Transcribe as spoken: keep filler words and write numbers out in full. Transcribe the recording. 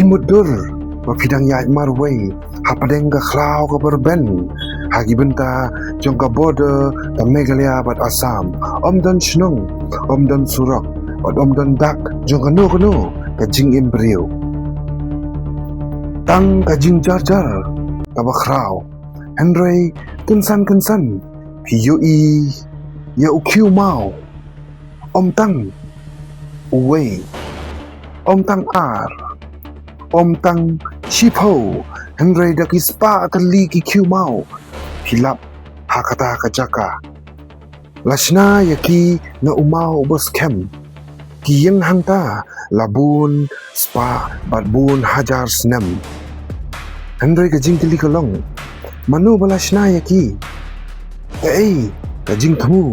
Mutdur ba phi dang ïaid marwei hapdeng ka khlaw kaba rben ha ki bynta jong ka border ka Meghalaya bad Assam. Ym don shnong, ym don surok bad ym don dak jong kano kano ka jingim briew. Tang ka jingjarjar kaba khraw. Hynrei kynsan kynsan phi ïohi ïa u khiew maw. Ym tang uwei, ym tang ar, ym tang shiphew, hynrei da ki spah tylli ki khiew maw phi lap ha kata ka jaka. La shna ïa ki na u maw uba skhem. Ki ïeng hangta la bun spah bad bun hajar snem. Hynrei ka jingkylli ka long, mano ba la shna ïa ki? Kaei ka jingthmu